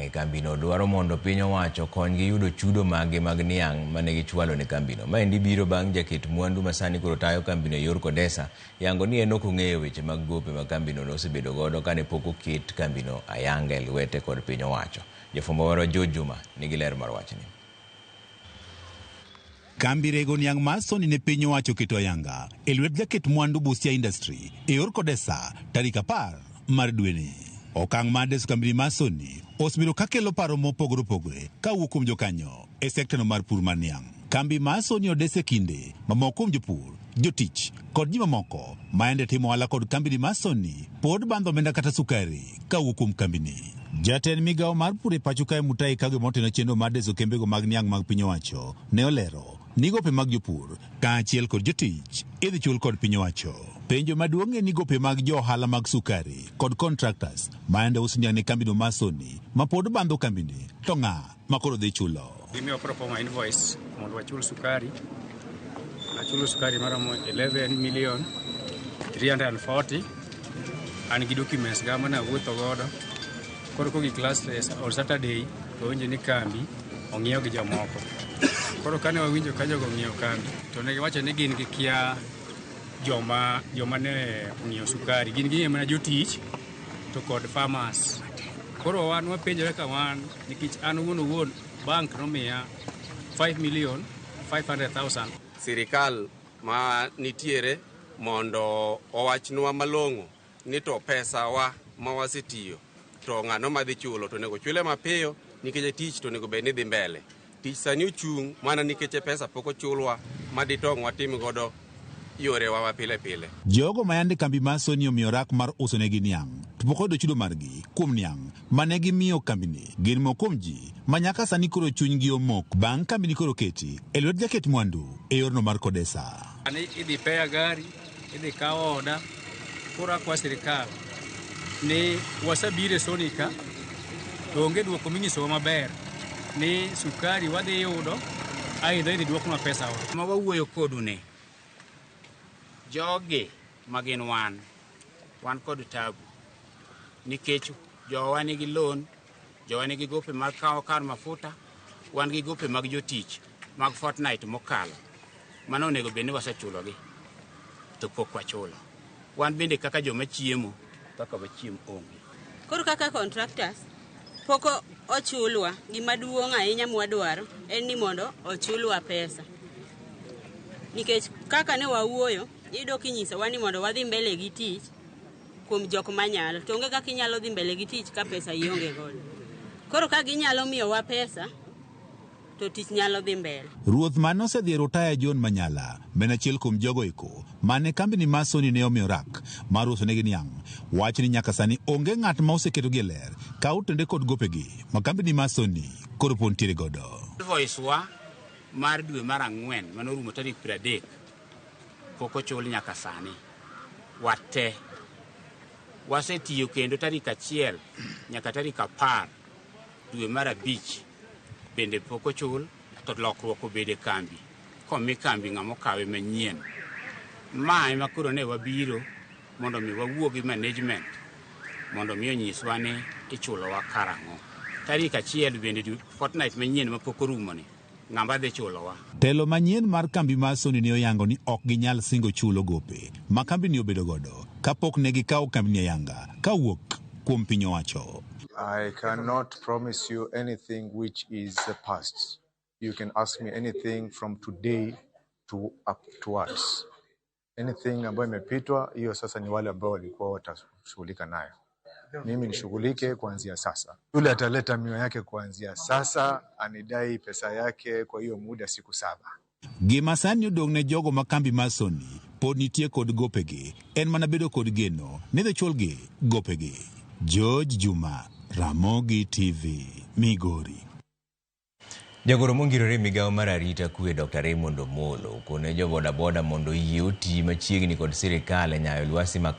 e kambino dwaro mondo piny owacho okonygi yudo chudo maggi mag niang' mane gichwalo ne kambino. Maendi biro bang' jaket mwandu masani koro tayo kambino e yor Kodesa yango ni en ok ong'eyo weche mag gope ma kambino nosebedo godo kane pok oket kambino ayanga e lwete kod piny owacho. Jafwambo marwa George Juma nigi ler mar wachni. Kambi rego niang' mar Sony ne piny owacho oketo ayanga e lwet jaket mwandu Busia Industry e yor Kodesa tarik 10 mar dweni. Okang' mar deso kambini mar Sony osebedo kakelo paro mopogore opogore kawuok kuom jokanyo e sektano mar pur mar niang'. Kambi mar Sony odes e kinde ma moko kuom jopur, jotich kod ji mamoko ma yande timo ohala kod kambini mar Sony pod bandho omenda kata sukari kawuok kuom kambini. Jatend migawo mar pur e pacho kae Mutahi Kagwe moteno chenro mar deso kembego mag niang' mag piny owacho ne olero ni gope mag jopur kaachiel kod jotich idhi chul kod piny owacho. Penjo maduong' en ni gope mag jo ohala mag sukari kod contractors ma yande uso niang' ne kambino mar Sony ma pod bandho kambini to ng'a ma koro dhi chulo. Gimiyo proforma invoice mondo wachul sukari. Achulo sukari maromo 11 million 340. An gi documents ga mana awuotho godo. Koro kogik last on Saturday to winjo ni kambi ong'iew gi jomoko. Koro kane wawinjo ka jogo ong'iewo kambi to ne giwacho ni gin gikia joma ne ong'iewo sukari. Gin ging'eyo mana jotich to kod farmers. Koro wan wapenjore ka wan nikech an owuon owuon bank nomiya 5 million 500,000. Sirikal ma nitiere mondo owachnwa malong'o ni to pesa wa ma wasetiyo to ng'ano madhi chulo to onego chule mapiyo nikech tich to onego bed ni dhi mbele. Tich sani ochung' mana nikech pesa pok ochulwa ma ditong' watim godo yorewa ma pile pile. Jogo ma yande kambi mar Sony omiyo rak mar uso negi niang' to pok oyudo chudo margi kuom niang' mane gimiyo kambini gin moko kuom ji ma nyaka sani koro chunygi omok bang' kambini koro keti e lwet jaket mwandu e yorno mar Kodesa. Ani idhi peya gari, idhi kaw oda. Koro akwa sirikal ni wasebiro e Sony ka to onge duoko minyisowa maber ni sukari wadhi yudo aidha idhi duoknwa pesa wa. Ma wawuoyo kodu ni jogi ma gin wan, wan kod tabu nikech jowa nigi loan, jowa nigi gope mag kawo kar mafuta, wan gi gope mag jotich mag fortnight mokalo. Mano onego bed ni wasechulogi to pok wachulo. Wan bende kaka joma chiemo, kaka wachiem onge. Koro kaka contractors pok ochulwa, gima duong' ahinya mwadwaro en ni mondo ochulwa pesa. Nikech kaka ne wawuoyo, iyudo kinyisowa ni mondo wadhi mbele gi tich kuom jok manyalo. To onge kaka inyalo dhi mbele gi tich ka pesa ionge godo. Koro ka ginyalo miyowa pesa, to tich nyalo dhi mbele. Ruoth mane osedhi e rutaya John Manyala en achiel kuom jogo eko mane kambini mar Sony ne omiyo rak mar uso negi niang' wacho ni nyaka sani onge ng'at ma oseketogi e ler ka otende kod gopegi ma kambini mar Sony koro pod nitiere godo. Invoice wa mar dwe mar 4 manorumo tarik 30 pok ochul nyaka sani. Wate wasetiyo kendo tarik 1 nyaka tarik 10 dwe mar 5 bende pok ochul to lokruok obedo e kambi komi kambi ng'ama okawe manyien. Ma ema koro ne wabiro mondo mi wawuo gi management mondo mi onyiswa ni ichulowa karang'o. Tarik 1 bende fortnight manyien mapok orumoni ng'ama dhi chulowa. Telo manyien mar kambi mar Sony ne oyango ni ok ginyal singo chulo gope ma kambini obedo godo kapok ne gikawo kambini ayanga kawuok kuom piny owacho. I cannot promise you anything which is the past. You can ask me anything from today to upwards. Anything ambayo imepitwa, hiyo sasa ni wale ambao walikuwa watashughulika nayo. Mimi nishughulike kuanzia sasa. Yule ataleta miwa yake kuanzia sasa, anidai pesa yake kwa hiyo muda siku 7. Gima sani odong' ne jogo ma kambi mar Sony pod nitie kod gopegi en mana bedo kod geno ni dhi chulgi gopegi. George Juma, Ramogi TV, Migori. Jagoro mongirore e migawo mar arita kwe Dr. Raymond Omolo okone jo bodaboda mondo oyie oti machiegni kod sirikal e nyayo lwasi makare.